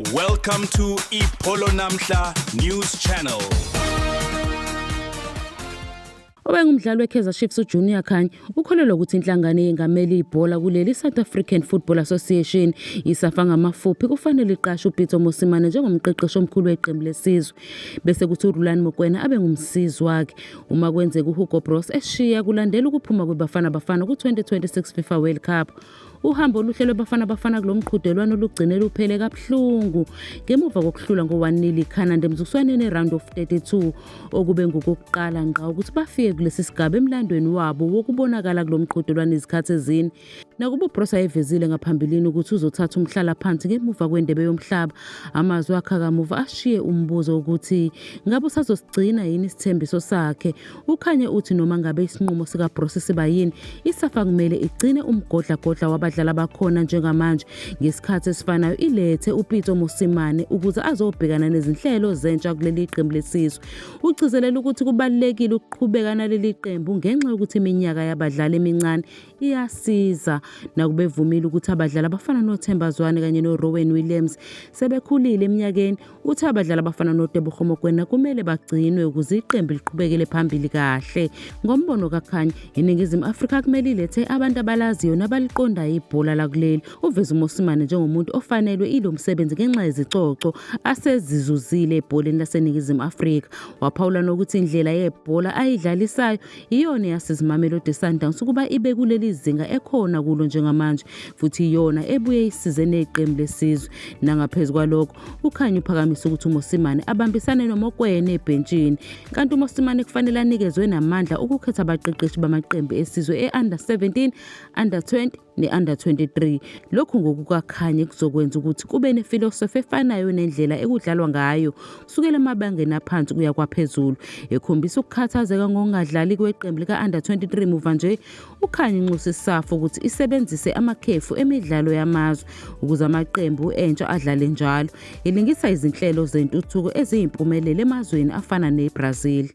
Welcome to Ipolo Namhla News Channel. Obengumdlali weKaizer Chiefs uJunior Khanye ukholelwa ukuthi inhlangano eyengamele ibhola kuleli South African Football Association iSAFA ngamafuphi kufanele iqashe uPitso Mosimane njengomqeqeshi omkhulu weqembu lesizwe bese kuthi uRulani Mokwena abe ngumsizi wakhe uma kwenzeka uHugo Broos eshiya kulandela ukuphuma kweBafana Bafana ku-2026 FIFA World Cup. Uhambo oluhle lweBafana Bafana kulo mqhudelwano lugcine luphele kabuhlungu ngemuva kokuhlulwa ngo-1-0 iCanada emzuliswaneni e-round of 32 okube ngokokuqala ngqa ukuthi bafike kulesi sigaba emlandweni wabo wokubonakala kulo mqhudelwano izikhathi ezine. Nakuba uBroos ayevezile ngaphambilini ukuthi uzothatha umhlalaphansi ngemuva kwendebe yomhlaba, amazwi akhe akamuva ashiye umbuzo wokuthi ngabe usazosigcina yini isithembiso sakhe. UKhanye uthi noma ngabe isinqumo sikaBroos siba yini, iSAFA kumele igcine umgodlagodla wabadlali abakhona njengamanje ngesikhathi esifanayo ilethe uPitso Mosimane ukuze azobhekana nezinhlelo zentsha kuleli qembu lesizwe. Ugcizelela ukuthi kubalulekile ukuqhubeka naleli qembu ngenxa yokuthi iminyaka yabadlali emincane iyasiza. Nakuba evumile ukuthi abadlali abafana noThemba Zwane kanye noRowan Williams sebekhulile eminyakeni, uthe abadlali abafana noTeboho Mokoena kumele bagcinwe ukuze iqembu liqhubekele phambili kahle. Ngombono kaKhanye, iNingizimu Afrika kumele ilethe abantu abalaziyo nabaliqondayo ibhola lakuleli. Uveze uMosimane njengomuntu ofanelwe ilo msebenzi ngenxa yezicoco asezizuzile ebholeni laseNingizimu Afrika. Waphawula nokuthi indlela yebhola ayidlalisayo iyona eyasiza iMamelodi Sundowns ukuba ibe kuleli zinga ekhona kulo njengamanje futhi iyona ebuye isize neqembu lesizwe. Nangaphezu kwalokho, uKhanye uphakamisa ukuthi uMosimane abambisane noMokwena ebhentshini, kanti uMosimane kufanele anikezwe namandla ukukhetha abaqeqeshi bamaqembu esizwe e-Under 17, Under 20 ne-Under 23. Lokhu ngokukaKhanye kuzokwenza ukuthi kube nefilosofi efanayo nendlela ekudlalwa ngayo kusukela emabangeni aphansi kuya kwaphezulu. Ekhombisa ukukhathazeka ngokungadlali kweqembu lika-Under 23 muva nje, uKhanye unxuse iSAFA ukuthi isebenzise amakhefu emidlalo yamazwe ukuze amaqembu entsha adlale njalo, ilingisa izinhlelo zentuthuko eziyimpumelelo emazweni afana neBrazil.